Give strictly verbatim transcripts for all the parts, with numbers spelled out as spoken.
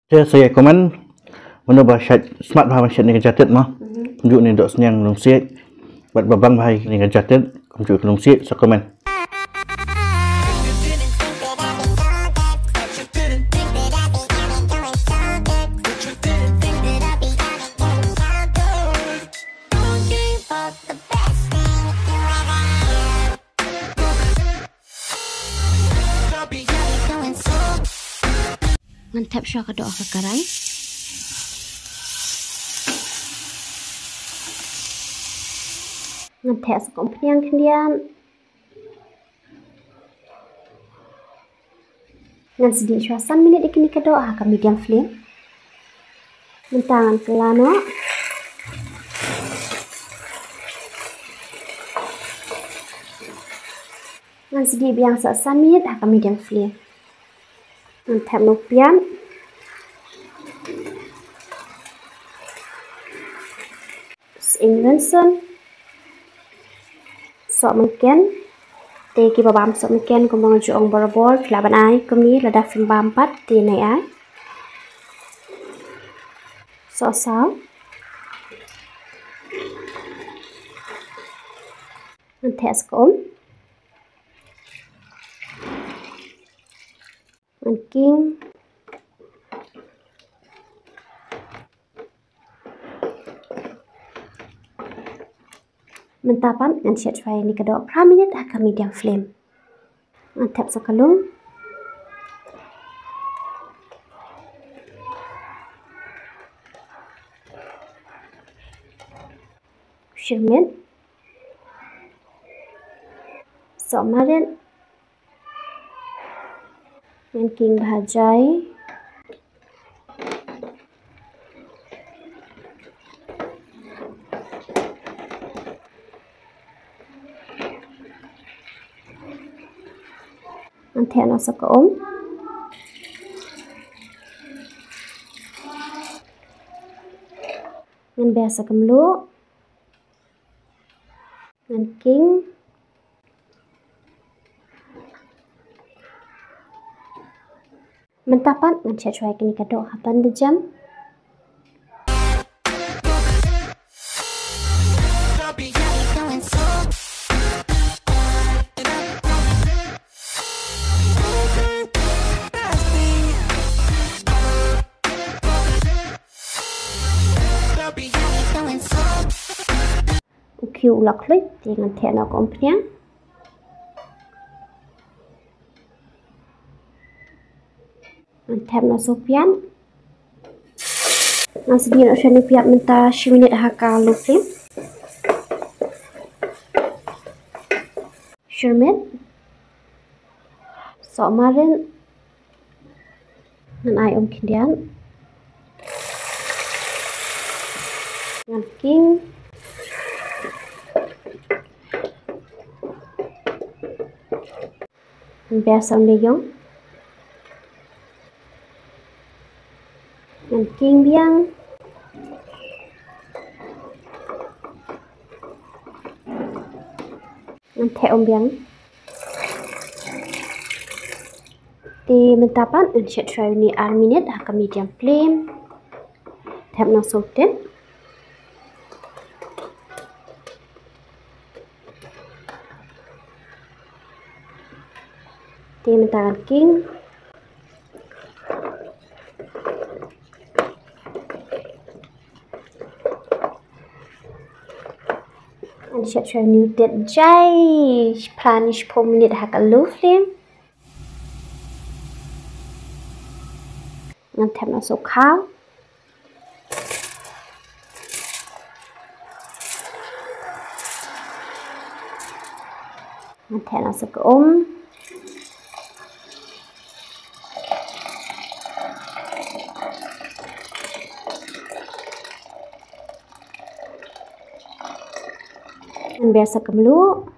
Te sa ïa comment mano ba shait, smat bha ban shait ïa kane ka jatit mo. Kumjuh ïa kane ka dohsniang lungsiej. Bad ba bang bha ïa kane ka jatit kumjuh ïa ka lungsiej, sa comment. Ngan thep shuwa ka doh ha ka karai. Ngan thep sa ka umphniang khyndiat. Ngan sdieh shuwa san minit ïa kane ka doh ha ka medium flame. Mynta ngan kylla noh. Ngan sdieh biang sa san minit ha ka medium flame. Ngan thep noh u piat. Sying rynsun. Sohmynken. Te kiba bam sohmynken kumba nga ju ong barabor, phi lah ban ai kumne, lada phim bam pat te nai ai. Sohsaw. Ngan thep sa ka um. Ngan king. Mynta pat ngan shet shuwa ïa kane ka doh phra minit ha ka medium flame. Ngan thep sa ka lung. Shyrmit. Sohmarit. Ngan king bha jai. Ngan thep noh sa ka um. Ngan ber sa ka mluh. Ngan king. Mynta pat ngan shet shuwa ïa kane ka doh ha ban da jem. U khiew u la khluit, te ngan thep noh ka umphniang. Ngan thep noh sa u piat. Ngan sdieh noh shuwa ïa u piat mynta shi minit ha ka low flame. Shyrmit. Sohmarit. Ngan ai um khyndiat. Ngan king. Ngan ber sa u neiïong. Ngan king biang. Ngan thep um biang. Te mynta pat ngan shet shuwa ïa une ar minit ha ka medium flame. Thep noh sa u tip. Te mynta ngan king. Ngan shet shuwa ïa une u tip jai phra ne shiphew minit ha ka low flame. Ngan thep noh sa u khaw. Ngan thep noh sa ka um. Ngan ber sa ka mluh.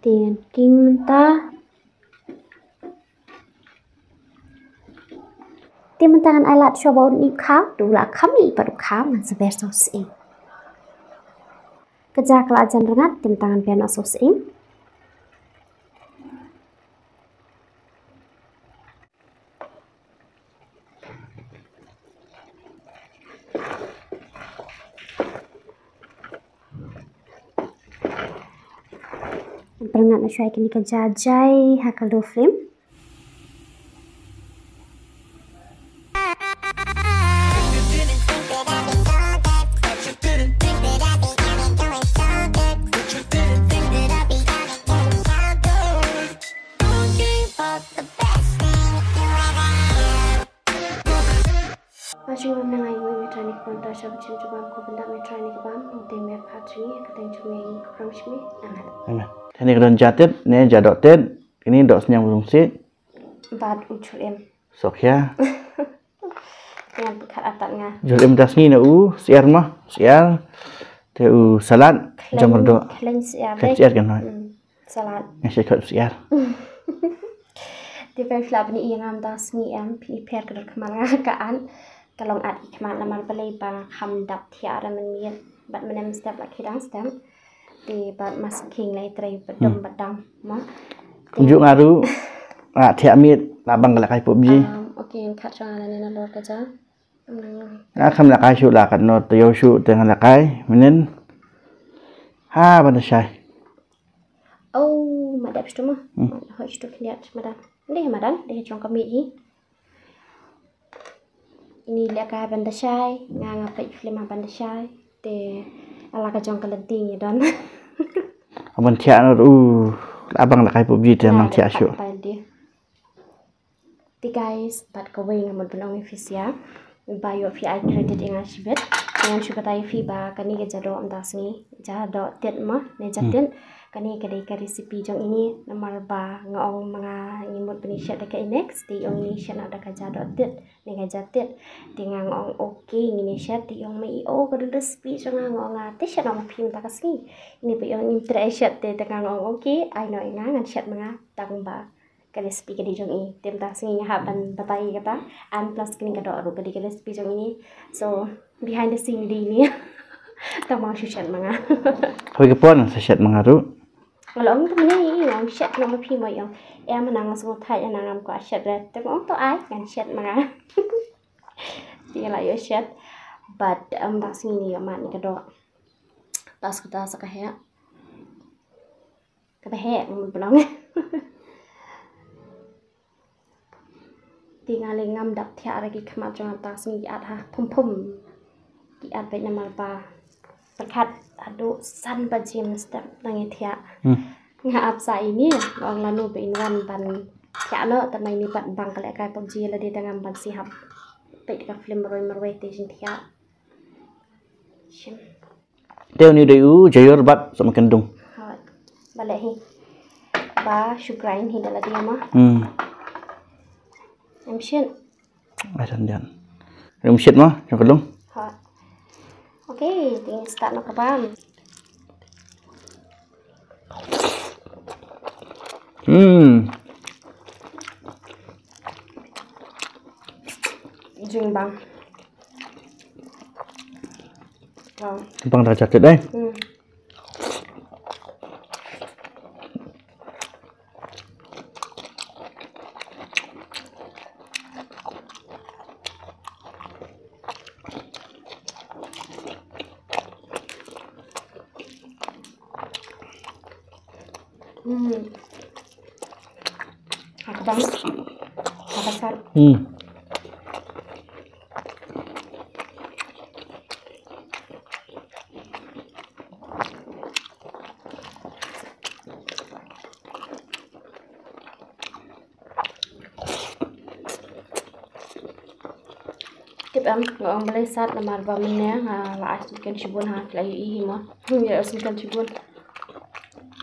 Te ngan king mynta. Te mynta ngan ai lad shuwa ba un ih u khaw, te u la kham ih pat u khaw, ngan sa ber sa u sying. Ka ja ka la jan rngat, te mynta ngan ber noh sa u sying. pyrngat na shwa ïa kane ka jajai ha ka low flame. Ba shu ngam nang ai ngoi me trai ni ka bam ta sha ba chim jubam ko benda me trai ni ka bam. Te me pha chini ka teng chumi ngi ka pram shmi. Amen. Amen. Te ni ka don jatit ne jadotit. Kini dok sniang bulung sit. Bad u chur em. Sokhia. Yang pekat atat nga. Jur em das ngi na u siar ma siar. Te u salad. Jam merdo. Khleng siar. Khleng siar kan. Hmm. Salad. Ngi shu khot siar. Te phi la bni ïa ngam das ngi em phi pher ka dur khmat nga ka an. Ka long at i khmat namar balei ba nga kham dap thiah ra mynmiet bad mynne mynstep la khidang step. Te bad mas king lai trei bad dom bad dam mo. Juk nga ruh nga thiah miet la bang ka la kai pop ji. Um, okay, khat jong nga ne na lor ka ja. Nga kham la kai shu la kat no te yo shu te nga la kai menen. Ha ban da shai. Oh, ma dep stu ma. Ma hoi stu khliat ma dan. Deh ma dan, deh jong kami hi. Ini leh ka ban da shai, nga nga peit film ban da shai. Te ala ka jong ka lenti ngi don. Aban thiah no u abang la kai pop ji te nang thiah shu. Te guys, bad kawei nga mut ban ong ïa phi sha ba ïoh phi ai credit ïa nga shibit. Ngan shu batai ïa phi ba kane ka jadoh mynta sngi, jadoh tit mo ne jatit. Kane ka dei ka recipe jong ini namar ba nga ong ma nga ngi mut ban ïa shet da ka inex te ong ini shet na da ka jadoh tit ne ka jatit. Te nga nga ong okay ngin ïa shet te ong ma i o ka dei recipe jong nga, nga ong nga te shet na ma phi mynta ka sngi. Ini ba ong im tre shet te te nga nga ong okay ai no ïa nga ngan shet ma nga tang ba ka recipe ka dei jong i. Te mynta sngi nga hap ban batai kata. And plus kane ka doh ruh ka dei ka recipe jong ini. So behind the scene dei ini. Tang ma shu shet ma nga. Hoi ka pon sa shet ma nga ruh. Nga la ong te mynne i nga ong shet na ma phi mo i ong. Em na nga sngew thait na ngam kwah shet re. Te nga ong to ai ngan shet ma nga. Te la ïoh shet. But mynta sngi ni ïoh mad ni ka doh. Pas kata sa ka heh. Ka ba heh ngan pynong. Te nga leh ngam dap thiah ra ki khmat jong nga ta sngi ki at ha phum phum. Ki at beit namar ba pyrkhat haduh san baje mynstep nang ïa thiah. Nga ap sa ini nga ong lano ba in wan ban thiah noh ta mai ni pat bang ka leh kai pop ji la dei da ngam ban si hap peit ka film marwei marwei te jin thiah. Shim. Te uni dei u jaiur bad sa ma kendung. Hot. Ba leh hi. Ba shu grind hi da la dei ma. Hmm. Em shit. Ai dan dan. Em shit ma, jong kendung. Hot. Okay, te start na ka bam. Hmm. Jing bang. Wow. Bang da jatit dei. Hmm. Hmm. Ha ka bang. Ha ka sat. Hmm. Tip em, nga ong balei sat namar ba mynne nga la ai sngewthuh shibun ha, ki la ïohi hi mo. Hmm, ïa sngewthuh shibun.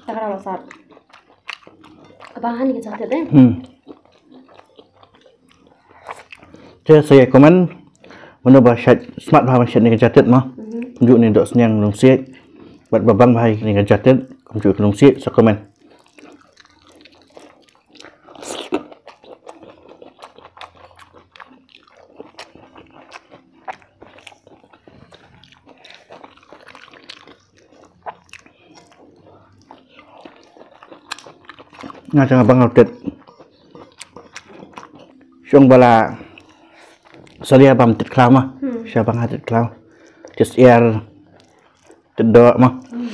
Ta ka la sat. Ka bang hani ka sat tip em. Hmm. Te sa ïa comment mano ba shait smat bha ban shet ne ka jatit ma. Kumjuh ne dok sniang lungsiej. Bad ba bang bha ne ka jatit kumjuh lungsiej sa comment. Nga tang bang tit. Shong bala salia bam tit khlaw ma. Hmm. Sha bang tit khlaw. Tit siar. Tit dok ma. Hmm.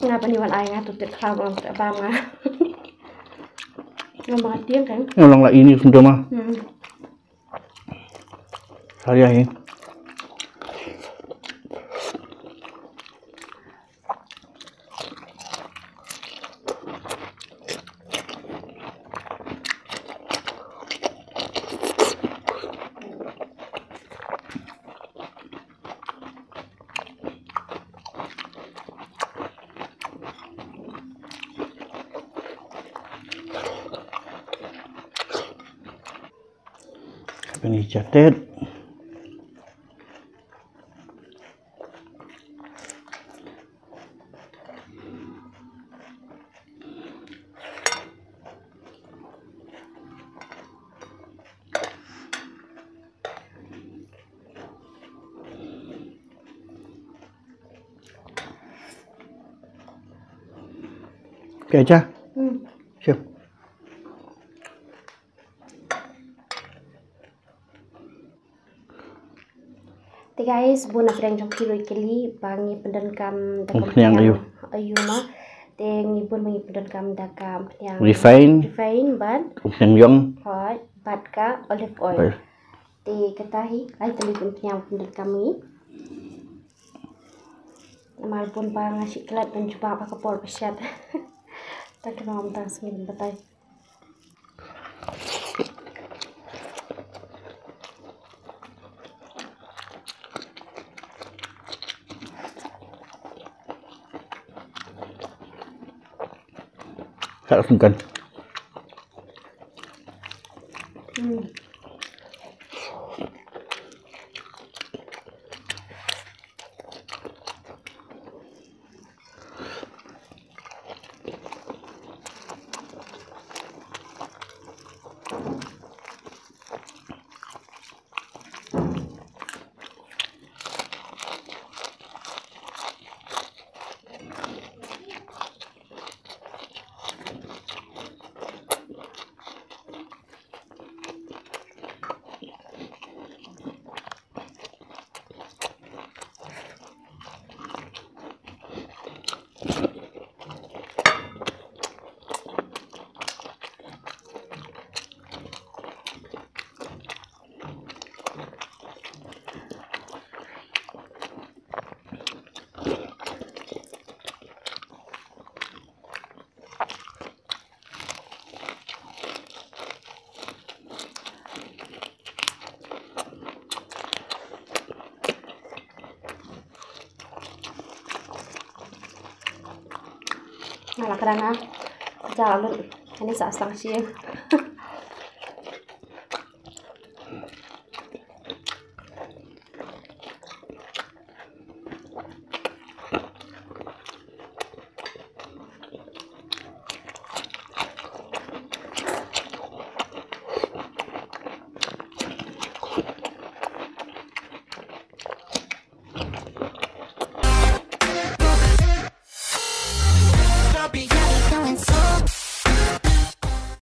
Nga ban ïa wan ai nga tu tit khlaw bang te bam nga. Nga ma tiang kan. Nga long la ini sum tu ma. Hmm. Saria hi. Kani jatet. Phi ai cha? Hmm. Sure. Te guys, bun na pdeng jong ki ruh kylli ba ngi pyndonkam da ka umphniang aïu, aïu ma. Te ngi bun ba ngi pyndonkam da ka umphniang refine, refine bad umphniang ïong. Hooid, bad ka olive oil. Oil. Te kata hi lai tylli ki umphniang pyndonkam ngi. Namar bun ba nga shu klet ban jubab ha ka por ba shet. Ta ka ngam tang sngewbha batai. Ka sungkan. Hmm. Nga la kren na. Ka jaka lut. Ani sa sdang shi.